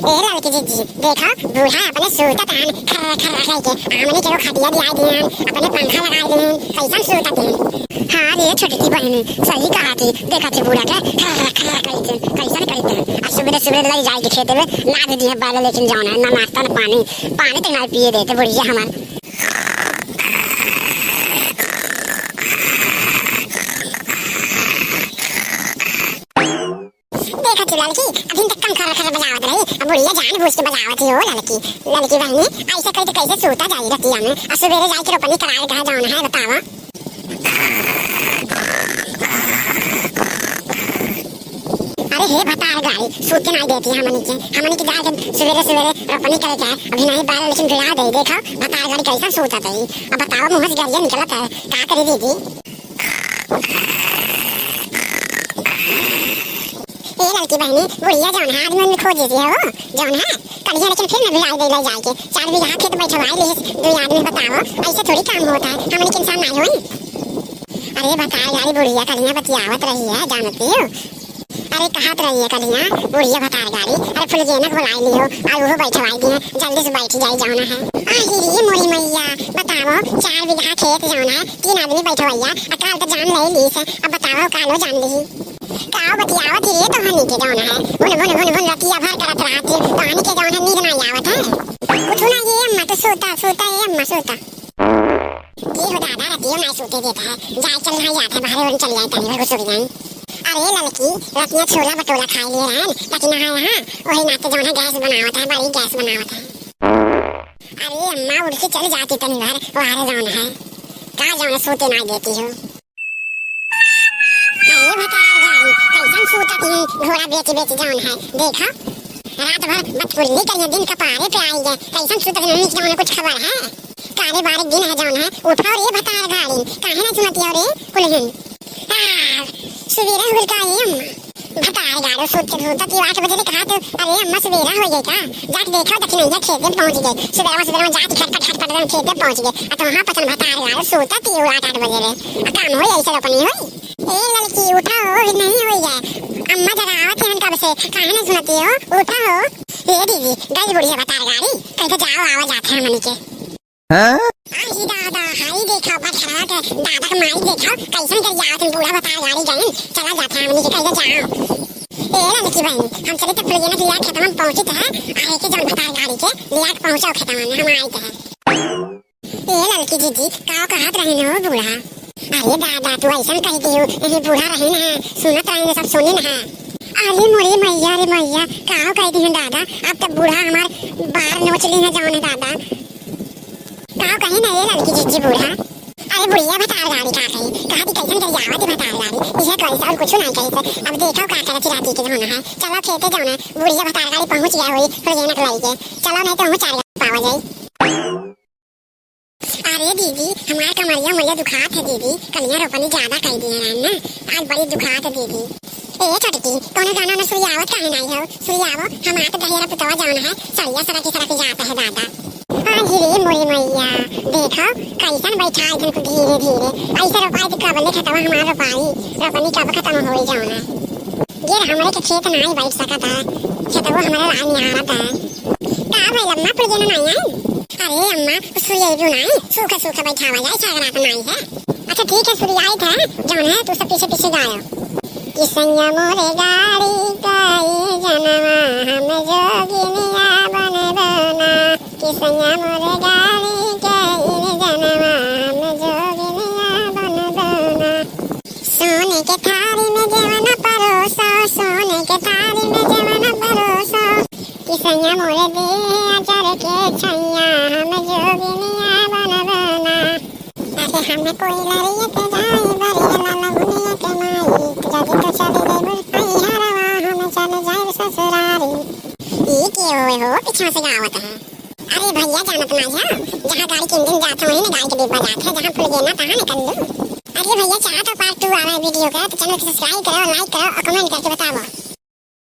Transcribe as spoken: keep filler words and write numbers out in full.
ए ललकी जिज्जी, देखा, बूढ़ा अपने सूतत हन, खर्र खर्र कइके। हमनी के एगो खटिया दियाइ दिहन, अपने पंखा लगाइ दिहन, कइसन सूतत हन। हाँ रे छोटकी बहिनी, सही कहा थी, देखा थी बूढ़ा के खर्र खर्र कइके, कइसन कइके। आ सुबेरे सुबेरे लइ जाइके खेते में लाद दिहे बैल, लेकिन जौन है ना नाश्ता ना पानी, पानी तक नाहीं पिए देते बुढ़िया हमार। देखा तू ललकी, अभी तक कम खर्र खर्र बजावत रही, अब बुढ़िया जानबूझ के बजावत ही हो ललकी। ललकी बहिनी, अइसे करी त कइसे सूता जाई रतिया में? आ सुबेरे जाइके रोपनी कराए कहा जौन है, बतावा। अरे हे भतार गाड़ी, सूते नाहीं देती हमनी के। हमनी के जाइके सुबेरे सुबेरे रोपनी करे के है। अभी नाहीं बारह, लेकिन भिड़ा दे। देखा भतार गाड़ी कइसन सूतत है। अब बतावा, मुँह से गरिया निकलत है, का करी दीदी? ए ललकी बहिनी, बुढ़िया जौन है, आदमी में खोज देती है वो, जौन है, कलिया लेकिन फिर न भिड़ाइ दे ले जाइके। चार बीघा खेत बैठवाइ लिहिस, दुइ आदमी बतावा, अइसे थोड़ी काम होत है, हमनी के इंसान नाहीं होई। अरे भतार गाड़ी बुढ़िया कलिया बतियावत रही है, जानती हो? अरे कहत रही है कलिया, बुढ़िया भतार गाड़ी, अरे फुलगेना के बुलाइ लिहो, अउर उहो बैठवाइ दिहे, जल्दी से बैठ जाई जौन है। अरे रे मोरी मइया, बतावा, चार बीघा खेत जौन है, तीन आदमी बैठवइया, आ काल त जान लइ लीस है, अब बतावा कालो जान लिही। का बतियावत ही रे तोहनी के जौन है, भुन भुन भुन भुन रतिया भर करत रहत ही, तोहनी के जौन है नींद नाहीं आवत है। उठो ना ये अम्मा, तो सोता, सोता ये अम्मा, सोता। ये हो दादा, रतियो नाहीं सोते देता है, जाए चल नाहीं जात है, बाहर ओर चल जाए, तनी भर घुसुक जाए। अरे ललकी, रतिया छोला भटूरा खाइ लिए रहन, लेकिन ना है यहाँ, वही नाते जौन है गैस बनावत है, बड़ी गैस बनावत है। अरे अम्मा, उठ के चल जाती तनी भर, बाहर जौन है, का जौन है, सोते नाहीं देती हो। अरे भतार गाड़ी, कइसन सूतत ही घोड़ा बेच बेच जौन है। देखा, रात भर बतकुल्ली करिया, दिन कपारे पे आइ गए। कइसन सूतत ही, नीचे जौन है कुछ खबर है? कारे बारे दिन है जौन है, उठा रे भतार गाड़ी, काहे ना सुनती हो रे कुलहिन? आ, सुबेरे हुल का ये अम्मा। भतार गाड़ो सूत के धूलता कि आठ बजे ले कहा तो, अरे अम्मा सुबेरा होइ गए का? जाके देखा दखिनैया खेते पहुँच गए। सुबेरवा सुबेरवा जाके खटपट खटपट एकदम खेते पहुँच गए। आ तो वहाँ पचन भतार गाड़ो सूता ती आठ आठ बजे ले। आ काम होई अइसे रोपनी होई? ए ललकी उठा हो, अभी नाहीं होइ गए। अम्मा जगावत हैं कब से, काहे नाहीं सुनती हो? उठा हो। ए दीदी, गई बुढ़िया भतार गाड़ी, कहीं तो जाओ आवा जात है हमनी के। हाँ? आई दादा, हाय देखा, बछड़ा के दादा के माई देखा, कइसन गरियावत हैं, बूढ़ा भतार गाड़ी गइन, चला जात है हमनी के कइसे जाओ। ए ललकी बहिन, हम चली त फुलगेना के लिया खेतवा में पहुँचित है, आहे के जौन भतार गाड़ी के लिया के पहुँचाओ खेतवा में, हम आइत है। ए ललकी जिज्जी, का कहत रहिन हो बूढ़ा? अरे दादा, तू अइसन कहि दिहू, यही बूढ़ा रहिन है, सुनत रहिन, सब सुनिन है। अरे मोरे मइया रे मइया, का कहि दिहन दादा, अब त बूढ़ा हमार बार नोच ली है जौन है दादा। का कही ना ये ललकी जिज्जी बूढ़ा? अरे बुढ़िया भतार गाड़ी का कही, कहा थी कइसन गरियावत ही भतार गाड़ी, इहे कही से अउर कुछ नाहीं कही से। अब देखो का करत ही राती के जौन है, चलो खेते जौन है, बुढ़िया भतार गाड़ी पहुँच गया होई, फुलगेना के लइके, चलो नाहीं तो हमहूँ चार गो पावा जाई। अरे दीदी, हमार कमरिया उमरिया दुखात है दीदी, कलिया रोपनी ज्यादा कइ दिए रहन ना, आज बड़ी दुखात है दीदी। ए छोटकी, कौनो गाना ना सुरियावत काहे नाहीं हो? सुरियावो, हमार तो दहियरा पुतवा जौन है, सड़िया सरकी सरकी जात है दादा। आ रे मोरी मइया, देखो, कइसन बैठा इधन को धीरे धीरे, अइसे रोपाई तो कब ले खतवा हमार रोपाई, रोपनी कब खतम होई जौन है। गिर हमरे के खेत नाहीं बैठ सकत है, खेतवो हमरे राह निहारत है। का भइल अम्मा, फुलगेना नाहीं आई? अरे अम्मा, सुरियइबू नाहीं, सूखे सूखे बैठावा जाए, साग रात नाहीं है। अच्छा ठीक है, सुरियाइत है, जौन है तू सब पीछे पीछे गायो। कि सैया मोरे गाड़ी का ये जनवा हम जोगिनिया बनबो ना। कि सैया मोरे गाड़ी का ये जनवा हम जोगिनिया बनबो ना। सोने के थारी में जेवन परोसो, सोने के थारी में जेवन परोसो। कि सैया मोरे देह अचर के छैया, हम जोगिनिया बनबो ना। अरे हम कोई लरिया के जाई बरे लाल मुनिया के माई, जदि तो चली जइबू नैहरवा, हम चल जाइब ससुरारी। ई के होए हो, पीछे से गावत है? अरे भइया, जानत नाहीं हो, जहाँ गाड़ी के इंजन जात है, वहीं ना गाड़ी के डिब्बा जात है, जहाँ फुलगेना, तहाँ ना कल्लू। अरे भइया, चाहत हो part two आवे video के, तो channel के subscribe करो, like करो और comment करके बताओ।